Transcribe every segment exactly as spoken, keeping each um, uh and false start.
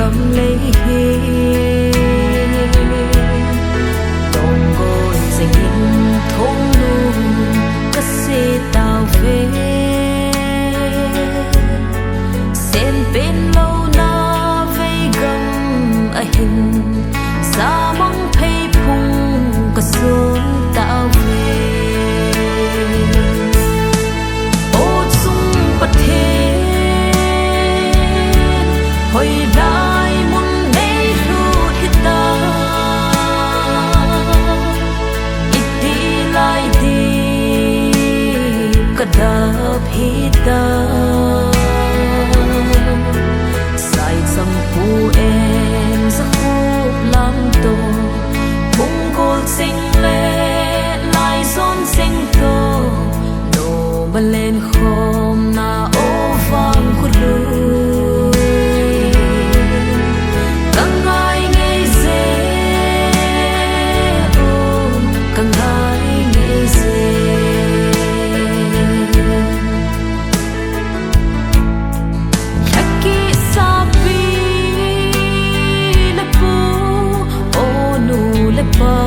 Gamlei hi longgol chengin thongnu kase tauve. Senpen louna veigam ahin samang pheiphung kason tauve. O chung Pathen, hoilai mun neilhut hita. Iti lai ding kadap hita. Saichang pu en Jakhup lam to, Phunggol cheng le Laijon cheng to, noma lenkhomna o Vangkholui. Kangai ngei je, o, kangai ngei je. Lhakisahpi le pu, o nu le pa,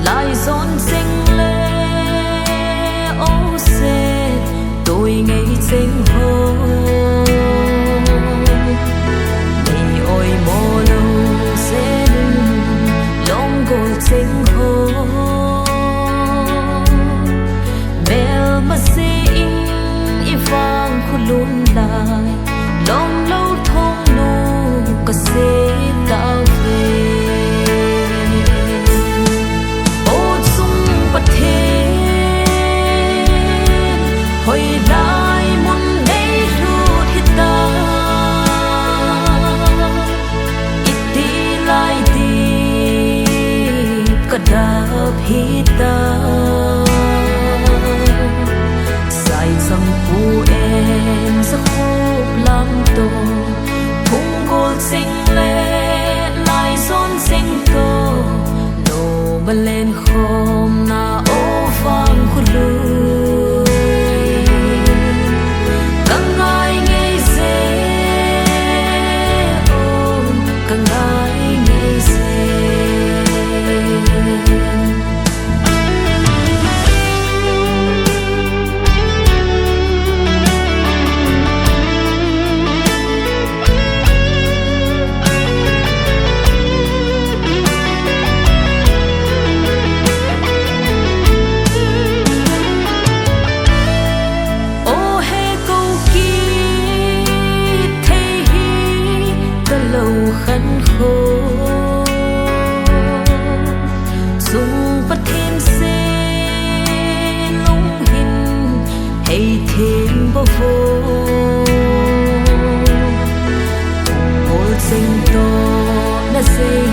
Laijon cheng le, o se, Toingei cheng ho, nei oimo lou jeh in, Longgol cheng ho, melma jeh in i Vangkholui lai, lom lou thongnu kase tauve. O chung Pathen, hoilai mun neilhut hita. Iti lai ding kadap hita. Saichang pu en Jakhup lam to, Phunggol cheng le Laijon cheng to, noma lenkhomna o Vangkholui. Kangai ngei je, o, kangai ngei je. O he, kou kithei hi kalou khankho, chung Pathen se lung hin hei them bou vo. Phunggol cheng to na sei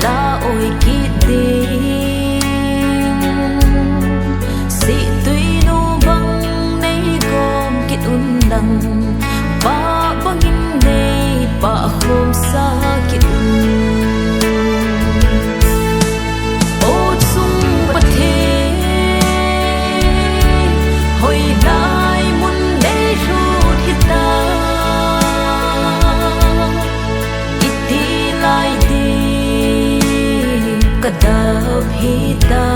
la oi kit ding. Sihtuinu bang nei gom kit un lang, pa bangin nei pah khomsa kit un. O chung Pathen, hoilai mun neilhut hita. Iti lai ding kadap hita.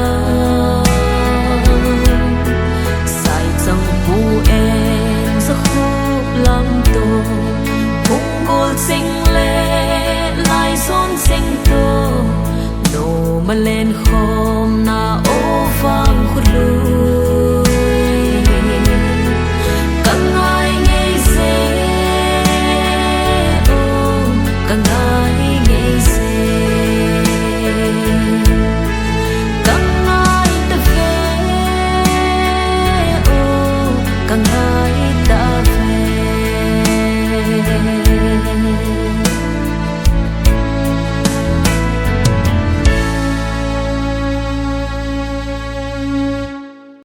Saichang pu en Jakhup lam to, Phunggol cheng le Laijon cheng to, noma lenkhom